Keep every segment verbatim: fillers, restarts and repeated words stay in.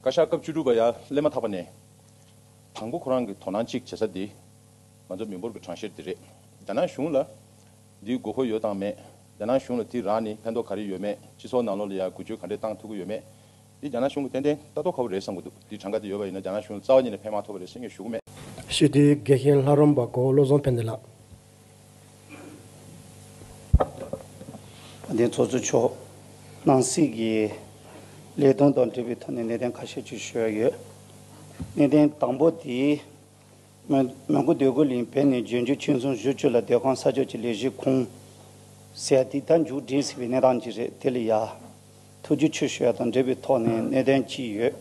བཀའ་ཤག་སྐབས་བཅུ་དྲུག་པ་ཡར་སླེབས་མ་ཐག་པ་ནས། དང་པོ་ཁོ་རང་གི་དོ་སྣང་གཅིག་བྱེད་ས་འདི། ང་ཚོ་མི་འབོར་གྱི་གྲངས་བཤེར་འདི་རེད། རྒྱ་ནག་གཞུང་ལ་འདིའི་དགོས་མཁོ་ཡོད་དང་མེད། རྒྱ་ནག་གཞུང་ལ་དེ་རག་ནས་ཕན་ཐོགས་ག་རེ་ཡོད་མེད། སྤྱི་ཚོགས་ནང་ལོགས་ལ་ཡང་འགུལ་སྐྱོད་ག་འདྲས་བཏང་ཐུབ་ཀྱི་ཡོད་མེད། འདི་རྒྱ་ནག་གཞུང་གི་ཏན་ཏན་ལྟ་རྟོག་ཁ་པོ་རེད་བསམ་གྱི་འདུག་འདི་གྲངས་ཀ་དེ་ཡོད་པ་ཡིན་ན་རྒྱ་ནག་གཞུང་ལ་རྩ་བ་ཉིད་ནས་ཕན་མ་ཐོགས་པ་རེད་བསམ་གྱི་ཞུ་གི་མེད། སྤྱི་འཐུས་དགེ་བཤེས་ལྷ་རམས་པ་གོ་བློ་བཟང་ཕན་བདེ་ལགས། དེ་ཚོགས་གཙོ་མཆོག་ནང་སྲིད་ཀྱི་ལས་དོན་དང་འབྲེལ་བའི་ཐོག་ནས་གནད་དོན་ཁ་ཤས་ཅིག་ཞུ་ཡ་ཡོད། གནད་དོན་དང་པོ་དེ། མོན་མོན་གྷོ་འདོད་རྒུ་གླིང་བོད་ནས་འབྱོར་རྒྱུ་ཆོལ་གསུམ་བཞི་བཅུ་ལ་སྡོད་ཁང་ས་ཕྱོགས་ཀྱི་ལས་གཞི་ཁུངས་ཟེར་དེ་ད་མཇུག་སྒྲིལ་ཟིན་པའི་གནས་སྟངས་ཅིག་རེད། དེ་ལ་ཡ་ཐུགས་རྗེ་ཆེ་ཞུ་ཡ་དང་འབྲེལ་བའི་ཐོག་ནས་གནད་དོན་ཅིག་ཡོད།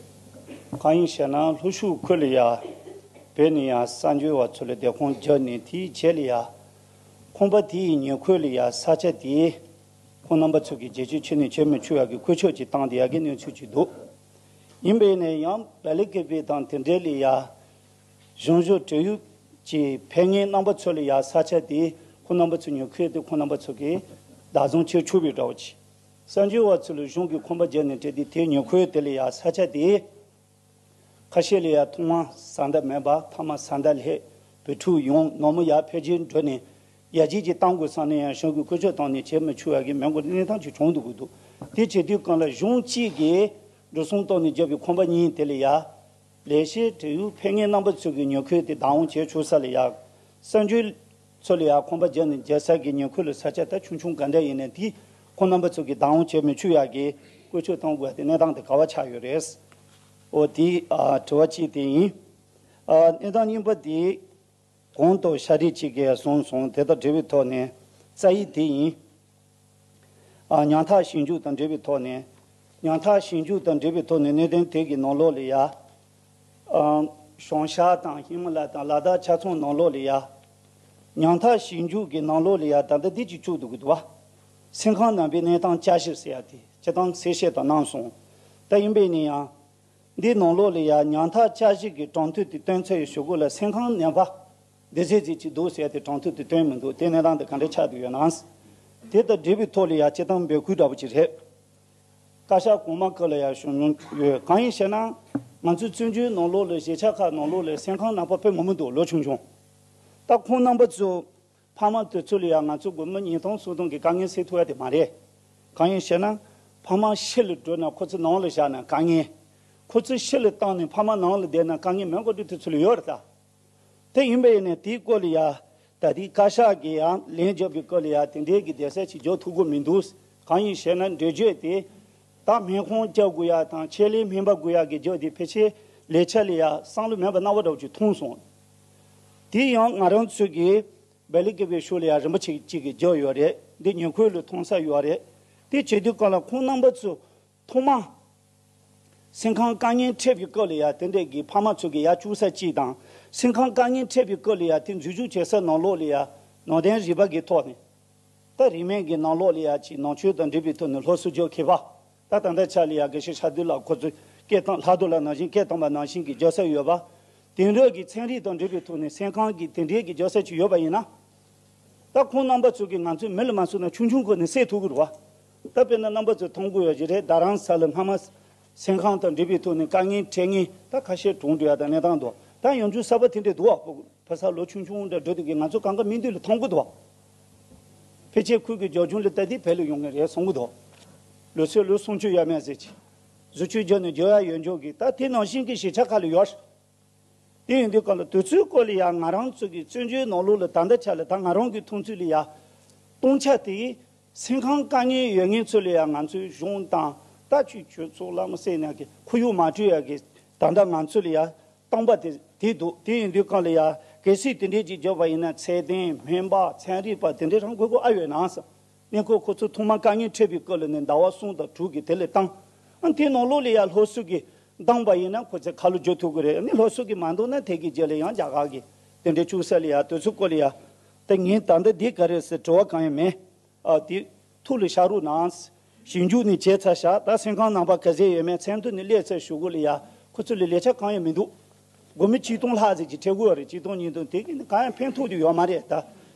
གང་ཡིན་ཞེ་ན་ལྷོ་ཕྱོགས་ཁུལ་ལ་ཡ་བོད་ནས་ཡ་གསར་འབྱོར་བ་ཚོ་ལ་སྡོད་ཁང་བརྒྱབ་ནས་དེའི་རྗེས་ལ་ཡ་ཁང་པ་དེའི་ཉེ་འཁོར་ལ་ཡ་ས་ཆ་དེ་ཁོང་རྣམ་པ་ཚོ་གི་རྒྱལ་སྤྱིའི་ཆ་ནས་བྱེད་མི་ཆོག་ཡག་གི་བཀོད་ཁྱབ་ཅིག་བཏང་བསྡད་ཡག་གི་གནས་ཚུལ་ཅིག་འདུག་ཡིན་པས་ནས་ཡང་བལ་ཡུལ་གྱི་བོད་དང་དེ་འབྲེལ་ལ་ཡ་གཞུང་ཕྱོགས་འབྲེལ་ཡོད་ཀྱི་ཕན་ངེས་རྣམ་པ་ཚོ་ལ་ཡ་ས་ཆ་དེ་ཁོང་རྣམ་པ་ཚོ་ཉོ་མཁན་དེ་ཁོང་རྣམ་པ་ཚོ་གིས་བདག་བཟུང་བྱེད་ཆོག་པའི་འདྲ་བོ་ཅིག་གསར་འབྱོར་བ་ཚོ་ལ་གཞུང་གིས་ཁང་པ་བརྒྱབ་ནས་སྤྲད་དེ་དེ་ཉོ་མཁན་དེ་ལ་ཡ་ས་ཆ་དེ། ཁ་ཤས་ལ་ཡ་ཐོག་མ་བཟའ་ཟླ་མེད་པ་ཐ་མ་བཟའ་ཟླ་སླེབས་བུ་ཕྲུག་ཡོང་ནང་མི་ཡར་ཕལ་ཆེར་འགྲོ་ནས་ཡར་རྒྱས་ཀྱི་གཏང་དགོས་བསམ་ནས་ཡང་གཞུང་གི་བཀོད་ཁྱབ་བཏང་ནས་བྱེད་མི་ཆོག་ཡག་གི་མི་འགོ་གནས་སྟངས་ཅིག་བྱུང་འདུག་གི་འདུག་དེ་བྱེད་དུས་གང་ལ་གཞུང་གཅིག་གིས་འགྲོ་སོང་བཏང་ནས་རྒྱབ་པའི་ཁང་པ་གཉིས་དེ་ལ་ཡ་ལས་བྱེད་འབྲེལ་ཡོད་ཕན་ངེས་རྣམ་པ་ཚོ་གི་ཉོ་མཁན་དེ་བདག་དབང་བྱེད་ཆོག་ས་ལ་ཡ་གསར་འབྱོར་ཚོ་ལ་ཡ་ཁང་པ་བརྒྱབ་ནས་རྒྱག་ས་གི་ཉེ་འཁོར་ལ་ས་ཆ་ད་ཆུང་ཆུང་ག་འདྲ་ཡིན་ནའི་དེ་ཁོང་རྣམ་པ་ཚོ་གི་བདག་དབང་བྱེད་མི་ཆོག་ཡག་གི་བཀོད་ཁྱབ་གཏོང་དགོས་པ་དེ་གནས་སྟངས་དེ་ག་བ་ཆགས་ཡོད་རེད། འོ་དེ་ཨ་དྲི་བ་གཅིག་དེ་ཡིན། ཨ་གནས་སྟངས་གཉིས་པ་དེ་གོང་དུ་ཤ་རིགས་གཅིག་གིས་གསུངས་སོང་དེ་དང་འབྲེལ་བའི་ཐོག་ནས་རྩ་ཡིག་དེ་ཡིན། ཨ་ཉམ་ཐག་ཞིབ་འཇུག་དང་འབྲེལ་བའི་ཐོག་ནས་ཉམ་ཐག་ཞིབ་འཇུག་དང་འབྲེལ་བའི་ཐོག་ནས་གནད་དོན་དེ་གི་ནང་ལོགས་ལ་ཡ། ཨ་བྱང་ཤར་དང་ཧི་མ་ལ་དང་ལ་དྭགས་ཆ་ཚང་ནང་ལོགས་ལ་ཡ། ཉམ་ཐག་ཞིབ་འཇུག་གི་ནང་ལོགས་ལ་ཡ་ད་ལྟ་འདི་གཅིག་བཅུག་འདུག་གི་འདུག་བ། སེམས་ཁམས་ནང་པའི་གནས་སྟངས་བསྐྱར་ཞིབ་ཟེར་ཡ་དེ་སྤྱིར་བཏང་གསལ་བཤད་དང་གནང་སོང་། ད་ཡིན་པས་ནི་ཡང་། འདིའི་ནང་ལོགས་ལ་ཡ་ཉམ་ཐག་བསྐྱར་ཞིབ་ཀྱི་གྲངས་ཐོ་དེ་བཏོན་ཚར་ཡོད་ཞུ་དགོས་ལ་སེམས་ཁམས་ནད་པ་འདི་ཟེར་ཟེར་གྱི་འདུག་ཟེར་ཏེ་གྲངས་ཐོ་དེ་བཏོན་མི་འདུག་དེ་གནས་སྟངས་དེ་ག་འདྲ་ཆགས་བསྡད་ཡོད་ན། དེ་དང་འབྲེལ་བའི་ཐོག་ལ་ཡ་སྤྱིར་བཏང་འབོད་སྐུལ་འདྲ་པོ་ཅིག་རེད། བཀའ་ཤག་གོང་མ་སྐབས་ལ་ཡ་ཞུ་མྱོང་ཡོད། གང་ཡིན་ཞེ་ན། ང་ཚོའི་བཙན་བྱོལ་ནང་ལོགས་ལ་གཞིས་ཆགས་ཁག་ནང་ལོགས་ལ་སེམས་ཁམས་ནད་པ་དཔེ་མང་པོ་འདུག་ལོ་ཆུང་ཆུང་། ད་ཁོང་རྣམ་པ་ཚོ། ཕ་མ་དེ་ཚོ་ལ་ཡང་ང་ཚོ་སྒོར་མོ་ཉིས་སྟོང་སུམ་སྟོང་གི་དཀའ་ངལ་སེལ་ཐུབ་ཡ་དེ་མ་རེད། གང་ཡིན་ཞེ་ན། ཕ་མ་ཕྱི་ལ་འགྲོ་ན་ཁོ་ཚོ་ནང་ལ་བཞག་ན་དཀའ་ངལ། ཁོ་ཚོ་ཕྱི་ལ་བཏང་ནས་ཕ་མ་ནང་ལ་བསྡད་ན་དཀའ་ངལ་མི་འགོ་འགྲོ་དེ་ཚོ་ལ་ཡོད་རེད་ད། དེ་ཡིན་པ་ཡིན་ནས་དེའི་སྐོར་ལ་ཡ། ད་ལྟའི་བཀའ་ཤག་གིས་ཡང་ལན་རྒྱབ་པའི་སྐོར་ལ་ཡ་དེ་འདྲའི་གི་བསྡད་ས་ཅིག་རྒྱག་ཐུབ་ཀྱི་མི་འདུག་གང་ཡིན་ཞེ་ན་འགྲེལ་བརྗོད་དེ། ད་སྨན་ཁང་བཅའ་དགོས་ཡ་དང་ཆེད་ལས་སྨན་པ་དགོས་ཡ་གི་རྒྱབ་དེ་ཕལ་ཆེར་ལས་འཆར་ལ་ཡ་བསམ་བློ་མེད་པ་སྣང་བ་འདྲ་བོ་ཅིག་མཐོང་སོང་། དེ་ཡང་ང་རང་ཚོ་གིས་སྦེལ་ཀོབ་ཀྱི་ཕྱོགས་ལ་ཡང་རིན་པོ་ཆེ་གཅིག་གི་རྒྱབ་ཡོད་རེད། འདི་ཉེ་འཁོར་ལ་མཐོང་ས་ཡོད་རེད། དེ་བྱེད་དུས་སྐབས་ལ་ཁོང་རྣམ་པ་ཚོ་ཐོག་མ་སེམས་ཁམས་དཀའ་ངལ་འཕྲད་པའི་སྐབས་ལ་ཡང་དེ་འདྲས་ཀྱི་ཕ་མ་ཚོ་གི་ཡར་བཅུག་ས་གཅིག་དང་། སེམས་ཁམས་དཀའ་ངལ་འཕྲད་པའི་སྐབས་ལ་ཡང་དེ་འཛུལ་ཞུགས་བྱེད་ས་ནང་ལོགས་ལ་ཡང་ནང་བསྟན་རིག་པ་གི་ཐོག་ནས། ད་རིས་མེད་ཀྱི་ནང་ལོགས་ལ་ཡ་ཅིག་ནང་ཆོས་དང་འབྲེལ་བའི་ཐོག་ནས་སློབ་གསོ་རྒྱག་མཁས་པ། ད་ད་ལྟ་ཆ་ལ་ཡ་དགེ་བཤེས་ཤ་དུལ་ལགས་ཁོ་ཚོས་སྐད་བཏང་ལྷག་རྡོར་ལགས་ནང་བཞིན་སྐད་བཏང་པ་ནང་བཞིན་གྱི་རྒྱག་ས་ཡོད་པ། དེང་རབས་ཀྱི་ཚན་རིག་དང་འབྲེལ་བའི་ཐོག་ནས་སེམས་ཁམས་ཀྱི་དེ་འདྲའི་གི་རྒྱག་ས་ཅིག་ཡོད་པ་ཡིན་ན། ད་ཁོང་རྣམ་པ་ཚོ་གིས་ང་ཚོའི་མི་ལ་མ་བཟོས་ན་ཆུང་ཆུང་ཁོ་ནས་སེལ་ཐུབ་ཀྱི་རེད་བ། ད་དཔེར་ན་རྣམ་པ་ཚོས་མཐོང་གི་ཡོད་ཀྱི་རེད། རྡ་རམ་ས་ལ་སྔ་མ་སེམས་ཁམས་དང་འབྲེལ་བའི་ཐོག་ནས་དཀའ་ངལ་འཕྲད་མཁན་ད་ཁ་ཤས་གྲོངས་འགྲོ་ཡ་དང་གནས་སྟངས་འདུག་ད་ཡང་བསྐྱར་གསར་པ་དེ་འདྲས་འདུག་བ། ཕ་ས་ལོ་ཆུང་ཆུང་འདྲ་འགྲོ་དུས་ཀྱི་ང་ཚོ་གང་ག་སྨིན་དུས་ལ་མཐོང་གི་འདུག་ཕལ་ཆེར་ཁུལ་གྱི་རྒྱབ་ལྗོངས་ལ་ལྟ་དུས་བལ་ལ་ཡོང་གི་རེད་གསུང་གི་འདུག་ལོ་ཚོད་ལོ་སུམ་ཅུ་ཡས་མས་ཟེར་གྱི། བཟོ་བཅོས་བརྒྱབ་ནས་རྒྱག་ཡ་ཡོད་འཇོག་གི་ད་དེ་ནང་བཞིན་གྱི་གཞིས་ཆགས་ཁག་ལ་ཡོད། དེ་ཡིན་དུས་སྐབས་ལ་དུས་ཚོད་སྐོར་ལ་ཡང་ང་རང་ཚོ་གི་བཙན་བྱོལ་ནང་ལོགས་ལ་ད་ལྟ་ཆ་ལ་ད་ང་རང་གི་མཐོང་ཚུལ་ལ་ཡ། སྟོང་ཆ་དེ་སེམས་ཁམས་དཀའ་ངལ་ཡོད་མཁན་ཚོ་ལ་ཡ་ང་ཚོའི་གཞུང་དང་ད་ཆོས་ཆོས་ཚོགས་བླ་མ་སེ་ནས་ཀྱི་ཁོར་ཡུག་མ་སྤྲོད་ཡ་གི་ད་ལྟ་ང་ཚོ་ལ་ཡ། སྟོང་པ་དེ་དེ་འདུག་དེ་ཡིན་དུས་གང་ལ་ཡ་གལ་སྲིད་དེ་འདྲས་ཅིག་བརྒྱབ་པ་ཡིན་ན་ཚད་ལྡན་སྨན་པ་ཚན་རིག་པ་དེ་འདྲས་རང་དགོས་མཁོ་ཨ་ཡོད་ན་ཟེར། གནས་སྐབས་ཁོ་ཚོ་ཐོག་མ་དཀའ་ངལ་འཕྲད་པའི་སྐབས་ལ་ནི་ཟླ་བ་གསུམ་དང་དྲུག་གི་དེ་ལས་བཏང་། ཨ་དེ་ནང་ལོགས་ལ་ཡ་སློབ་གསོ་གི་འདང་པ་ཡིན་ན་ཁོ་ཚོས་ཁ་ལོ་བསྒྱུར་ཐུབ་ཀྱི་རེད། ཨ་ནི་སློབ་གསོ་གི་མ་འདང་ན་དེ་གི་རྗེས་ལ་ཡང་རྒྱ་གར་གི་དེ་འདྲས་བཅུག་ས་ལ་ཡ་དུས་ཚོད་སྐོར་ལ་ཡ། ད་ངས་ད་ལྟ་འདི་ག་རེ་ཟེར་དྲི་བ་གང་ཡང་མེད། ཨ་དེ་ཐུགས་ལ་བཞག་རོགས་གནང་། ཞིབ་འཇུག་ནི་བྱས་ཚར་བཞག་ད་སེམས་ཁམས་ནང་པ་ག་ཚད་ཡོད་མེད་མཚན་ཐོ་ནི་སླེབས་ཚར་ཞུ་དགོས་ལ་ཡ་ཁོ་ཚོ་ལ་ལས་འཆར་གང་ཡང་མི་འདུག་སྒོར་མོ་ཆིག་སྟོང་ལྷག་ཙམ་ཅིག་སྤྲད་དགོས་རེད། ཆིག་སྟོང་ཉིས་སྟོང་དེ་གི་ནི་གང་ཡང་ཕན་ཐོགས་རྒྱུ་ཡོད་མ་རེད་ད།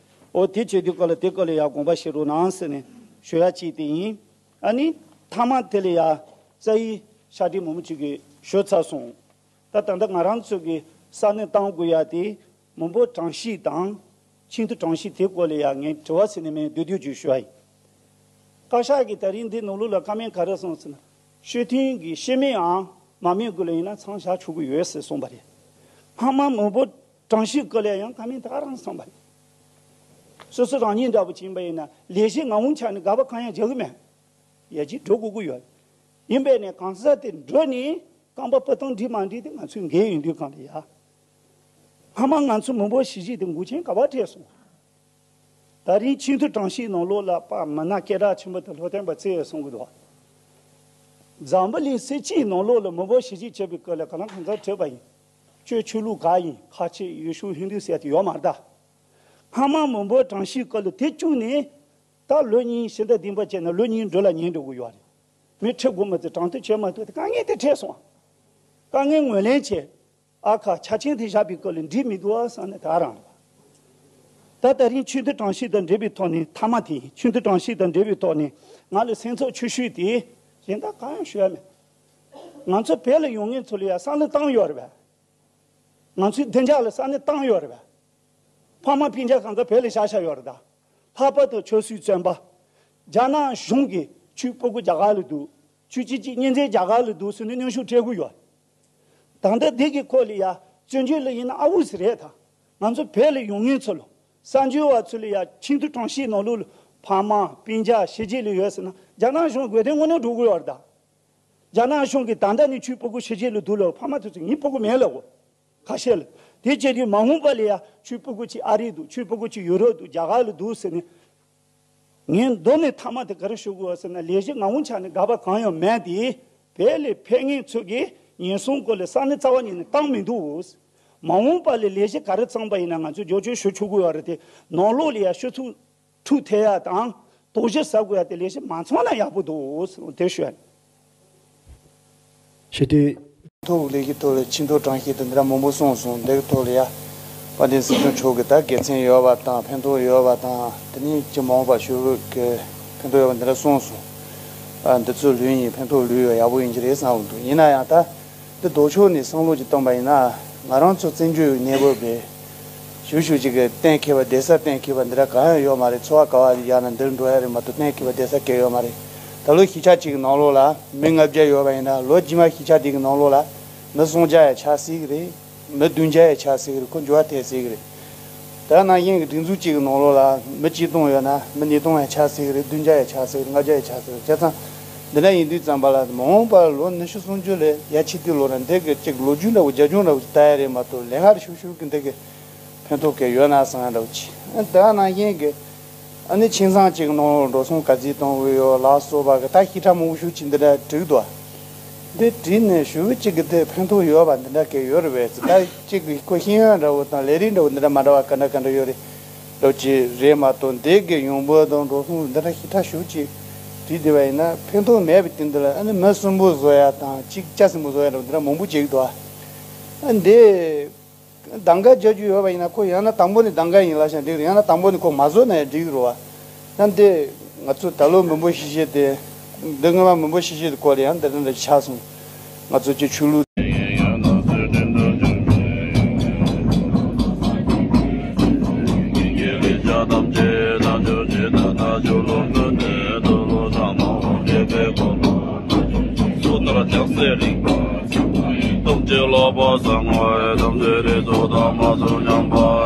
འོ་དེ་བྱེད་དུས་སྐབས་ལ་དེ་སྐོར་ལ་ཡ་དགོངས་པ་བཞེས་རོགས་གནང་ཟེར་ནས་ཞུ་ཡ་གཅིག་དེ་ཡིན། ཨ་ནི་མཐའ་མ་དེ་ལ་ཡ་རྩ་ཡི་ཤ་སྟག་མང་པོ་ཅིག་གིས་ ཞུ་ཚར་སོང་། ད་ད་ལྟ་ང་རང་ཚོ་གི་ས་གནས་གཏང་དགོས་ཡ་དེ་མི་འབོར་གྲངས་གཤིས་དང་ཆིག་སྟོང་གྲངས་གཤིས་དེ་སྐོར་ལ་ཡ་ངས་དྲི་བ་ཟེར་ནས་མིན་བསྡུས་བསྡུས་ཅིག་ཞུ་བ་ཡིན། བཀའ་ཤག་གིས་ད་རིང་འདི་ནང་ལོགས་ལ་བཀའ་མོལ་ག་རེ་གསུངས་ཟེར་ན། སྤྱི་མཐུན་གྱི་སྤྱི་མིང་ཨང་མ་མིང་དགོས་ལ་ཡིན་ན་ཚང་བཞག་ཆོག་གི་ཡོད་ཟེར་གསུངས་པ་རེད། སྔ་མ་མི་འབོར་གྲངས་གཤིས་སྐོར་ལ་ཡང་བཀའ་མོལ་ད་ག་རང་གསུངས་པ་རེད། སོ་སོ་རང་ཉིད་འདྲ་པོ་ཕྱིན་པ་ཡིན་ན་ལས་གཞི་ང་འོང་ཆ་ནས་དགག་པ་གང་ཡང་རྒྱག་གི་མེད། ཡ་གཅིག་འགྲོ་དགོས་ཀྱི་ཡོད། ཡིན་པས་ནས་གང་ཟག་དེ་འགྲོ་ནས་རྐང་པ་སྤུ་ཐང་འགྲིག་མ་འགྲིག་དེ་ང་ཚོའི་འགན་ཡིན་དུས་གང་ལ་ཡ། སྔ་མ་ང་ཚོ་མི་འབོར་གཞི་གཅིག་དེ་འགོག་རྐྱེན་ག་པར་འཕྲད་སོང་། ད་རིང་ཆིག་སྟོང་གྲངས་གཤིས་ནང་ལོགས་ལ་དཔེ་མི་སྣ་སྐད་གྲགས་ཆེན་པོ་དེ་ལྷོ་སྟོན་པ་བཙལ་ཡོད་གསུང་གི་འདུག་འཛམ་བུ་གླིང་སྲིད་སྤྱིའི་ནང་ལོགས་ལ་མི་འབོར་གཞི་གཅིག་བྱས་པའི་སྐོར་ལ་ག་ལ་གང་ཟག་བྲིས་པ་ཡིན། ཆོས་ཆོས་ལུགས་ག་ཡིན་ཁ་ཆེ་ཡུལ་ཤུལ་ཧིན་དུ་ཟེར་དེ་ཡོད་མ་རེད་ད། སྔ་མ་མི་འབོར་གྲངས་གཤིས་སྐོར་ལ་དེ་བཅུག་ནས་ད་ལོ་གཉིས་ཕྱི་ཟླ་བདུན་པ་བྱས་ན་ལོ་གཉིས་འགྲོ་ལ་ཉན་འགྲོ་གི་ཡོད་རེད། མི་ཁྲི་དགུ་མི་ཚེ་གྲངས་ཐོ་བྱས་མ་ཐུབ་དེ་དཀའ་ངལ་དེ་འཕྲད་སོང་། དཀའ་ངལ་ངོས་ལེན་བྱས། ཨ་ཁ་ཆ་ཆེན་དེ་བཞག་པའི་སྐོར་ལ་འགྲིག་མི་འདུག་ཨ་བསམ་ནས་ད་རང་རེད། ད་ད་རིང་ཆིག་སྟོང་གྲངས་གཤིས་དང་འབྲེལ་བའི་ཐོག་ནས་མཐའ་མ་དེ་ཡིན། ཆིག་སྟོང་གྲངས་གཤིས་དང་འབྲེལ་བའི་ཐོག་ནས་ང་ལ་སེམས་ཚོར་ཆེ་ཤོས་དེ་གཞན་དག་གང་ཡང་ཞུ་ཡ་མེད། ང་ཚོ་བོད་ལ་ཡོང་མཁན་ཚོ་ལ་ཡ་བསམ་བློ་བཏང་ཡོད་རེད་པས། ང་ཚོའི་བདེ་འཇགས་ལ་བསམ་བློ་བཏང་ཡོད་རེད་པས། ཕ་མ་སྤུན་ཀྱག་གང་ག་བོད་ལ་བཞག་བཞག་ཡོད་རེད་ད། ལྷག་པར་དུ་ཆོས་སྲིད་བཙོན་པ། རྒྱ་ནག་གཞུང་གིས་ཁྱོད་སྤུ་གུ་རྒྱ་གར་ལ་འདུག་ཁྱོད་ཅི་ཅི་གཉེན་ཚན་རྒྱ་གར་ལ་འདུག་ཟེར་ནས་གནོན་ཤུགས་སྤྲད་གི་ཡོད། ད་ལྟ་འདི་གི་སྐོར་ལ་ཡ་བཙན་བྱོལ་ལ་ཡིན་ན་ཨ་འུ་ཟེར་རེད་ད། ང་ཚོ་བོད་ལ་ཡོང་མཁན་ཚོ་ལ་གསར་འབྱོར་བ་ཚོ་ལ་ཡ་ཆིག་སྟོང་གྲངས་གཤིས་ནང་ལོགས་ལ་ཕ་མ་སྤུན་ཀྱག་གཞིས་བྱེས་ལ་ཡོད་ཟེར་ན་རྒྱ་ནག་གཞུང་དགོས་དོན་དངོས་གནས་འགྲོ་གི་ཡོད་རེད་ད། རྒྱ་ནག་གཞུང་གིས་ད་ལྟ་ནས་ཁྱོད་སྤུ་གུ་གཞིས་བྱེས་ལ་འདུག་ལབ་ཕ་མ་དེ་ཚོ་ངའི་སྤུ་གུ་མིན་ལབ་གོ། ཁ་ཤས་ལ། དེ་བྱས་དུས་མ་འོངས་པ་ལ་ཡ་ཁྱོད་སྤུ་གུ་གཅིག་ཨ་རི་འདུག་ཁྱོད་སྤུ་གུ་གཅིག་ཡུ་རོབ་འདུག་རྒྱ་གར་ལ་འདུག་ཟེར་ནས། ངས་མདོ་ནས་མཐའ་མ་དེ་ག་རེ་ཞུ་དགོས་ཟེར་ན་ལས་གཞི་ང་འོང་ཆ་ནས་དགག་པ་གང་ཡང་མེད་དེ། བོད་ལ་ཕེབས་མཁན་ཚོ་གིས་ཉེན་སྲུང་སྐོར་ལ་བསམ་བློ་རྩ་བ་ཉིད་ནས་བཏང་མི་འདུག་མ་འོངས་པ་ལ་ལས་གཞི་ག་རེ་བརྩམས་པ་ཡིན་ན་ང་ཚོས་བསྒྱུར་བཅོས་ཞུ་ཆོག་གི་ཡོད་རེད་དེ། ནང་ལོགས་ལ་ཡ་ཤོག་ཚུགས་ཐུག་ཐེ་ཡ་དང་དོགས་གཞི་ཟ་དགོས་ཡ་དེ་ལས་གཞི་མ་ཚང་ན་ཡག་པོ་འདུག་དེ་ཞུ་ཡ། ཞུ་དུས། ཐོག་ལས་ཀྱི་ཐོག་ལ་ཆིག་སྟོང་གྲངས་བཤེར་དང་འདི་འདྲ་མང་པོ་གསུངས་སོང་། འདི་གི་ཐོག་ལ་ཡ། དཔལ་ལྡན་སྲིད་སྐྱོང་མཆོག་གི་ད་དགེ་མཚན་ཡོད་པ་དང་ཕན་ཐོགས་ཡོད་པ་དང་དེ་ནས་ཅི་མང་པ་ཞུ་གི་ཕན་ཐོགས་ཡོད་པ་འདི་འདྲ་གསུངས་སོང་། ཨ་འདི་ཚོ་ལོས་ཡིན་ཕན་ཐོགས་ལོས་ཡོད་ཡག་པོ་ཡིན་གྱི་རེད་བསམ་གི་འདུག་ཡིན་ན་ཡང་ད། འདི་ལྡོག་ཕྱོགས་ནས་བསམ་བློ་ཅིག་བཏང་པ་ཡིན་ན། ང་རང་ཚོ་བཙན་བྱོལ་གནས་བབ་རེད། ཞུ་ཞུ་ཅིག་གི་གཏན་འཁེལ་བ་བསྡད་ས་གཏན་འཁེལ་བ་འདི་འདྲ་གང་ཡང་ཡོད་མ་རེད། འཚོ་བ་ག་བ་ཡག་ན་འདིར་འགྲོ་ཡ་རེད་མ་གཏོགས་གཏན་འཁེལ་བ་བསྡད་ས་གང་ཡང་ཡོད་མ་རེད། ད་ལོ་གཞིས་ཆགས་གཅིག་གི་ནང་ལོགས་ལ་མི་ལྔ་བརྒྱ་ཡོད་པ་ཡིན་ན་ལོ་རྗེས་མ་གཞིས་ཆགས་དེ་གི་ནང་ལོགས་ལ་མི་སུམ་བརྒྱ་ཡང་ཆགས་སྲིད་གི་རེད། མི་བདུན་བརྒྱ་ཡང་ཆགས་སྲིད་གི་རེད། ཁོ་འགྱུར་བ་ཐེབས་སྲིད་གི་རེད། ད་ནང་བཞིན་གྱི་སྒྲིག་འཛུགས་གཅིག་གི་ནང་ལོགས་ལ་མི་གཅིག་སྟོང་ཡོད་ན་མི་ཉིས་སྟོང་ཡང་ཆགས་སྲིད་ཀྱི་རེད། བདུན་བརྒྱ་ཡང་ཆགས་སྲིད་ཀྱི་རེད། ལྔ་བརྒྱ་ཡང་ཆགས་སྲིད་ཀྱི་རེད། བྱས་ཙང་འདི་འདྲ་ཡིན་དུས་ཙམ་པ་ལ་མ་འོངས་པར་ལོ་ཉི་ཤུ་སུམ་ཅུ་ལས་ཡར་ཕྱི་དུས་ལོ་ན་འདི་གི་གཅིག་ལོ་རྒྱུས་འདྲ་བོ་རྒྱབ་ལྗོངས་འདྲ་བོ་ཅིག་ལྟ་ཡ་རེད་མ་གཏོགས་ལས་ཀ་རེ་ཤུགས་ཤུགས་ཀྱི་འདི་གི་ཕན་ཐོགས་གང་ཡོད་ན་བསམ་ཡ་འདྲ་བོ་ཅིག་ད་ནང་བཞིན་གྱི་ཨ་ནི་ཁྱིམ་ཚང་གཅིག་གི་ནང་ལ་འགྲོ་སོང་ག་ཚོད་གཏོང་གི་ཡོད་ལ་སོགས་པ་གི་ད་ཞིབ་ཕྲ་མང་པོ་ཤུགས་ཆེ་འདི་འདྲ་བྲིས་འདུག་འདི་བྲིས་ནས་ཞུ་བ་གཅིག་གི་དེ་ཕན་ཐོགས་ཡོད་པ་འདི་འདྲ་གས་ཡོད་རེད་པས། ད་གཅིག་གི་ཁོ་ཤེས་ཡོན་འདྲ་བོ་དང་ལས་རིགས་འདྲ་བོ་འདི་འདྲ་མ་འདྲ་བ་ག་འདྲ་ག་འདྲ་ཡོད་རེད་འདྲ་བོ་ཅིག་རེད་མ་གཏོགས་འདི་གི་ཡོང་འབབ་དང་འགྲོ་སོང་འདི་འདྲ་ཞིབ་ཕྲ་ཞུ་ཅིག་བྲིས་བསྡད་པ་ཡིན་ན་ཕན་ཐོགས་མེད་པའི་དོན་དུ་ལ་ཨ་ནི་མི་གསུམ་པོ་བཟོ་ཡ་དང་གཅིག་ལྕགས་སྲིན་པོ་བཟོ་ཡ་འདྲ་བོ་འདི་འདྲ་མང་པོ་ཅིག་འདུག་ཨ་འདི། གདམ་ག་རྒྱག་རྒྱུ་ཡོད་པ་ཡིན་ན་ཁོ་ཡང་ན་དང་པོ་ནས་གདམ་ག་ཡིན་ལབ་ཤག་འགྲིག་རེད། ཡང་ན་དང་པོ་ནས་ཁོ་མ་བཟོ་ན་ཡང་འགྲིག་རེད་བ། ད་འདི་ང་ཚོ་ད་ལོ་མི་འབོར་གཞིས་བྱེས་དེ་འདི་སྔོན་མ་མི་འབོར་གཞིས་བྱེས་དེ་སྐོར་ལ་ཡང་འདི་འདྲ་འདྲ་ཆགས་སོང་། ང་ཚོ་ཀྱི་ཆོས་ལུགས། ཐམས་ཅད་ལོག་པར་བྱང་བའི་ཐམས་ཅད་རིགས་ཚོགས་དང་མ་ཚོགས་མཉམ་པ།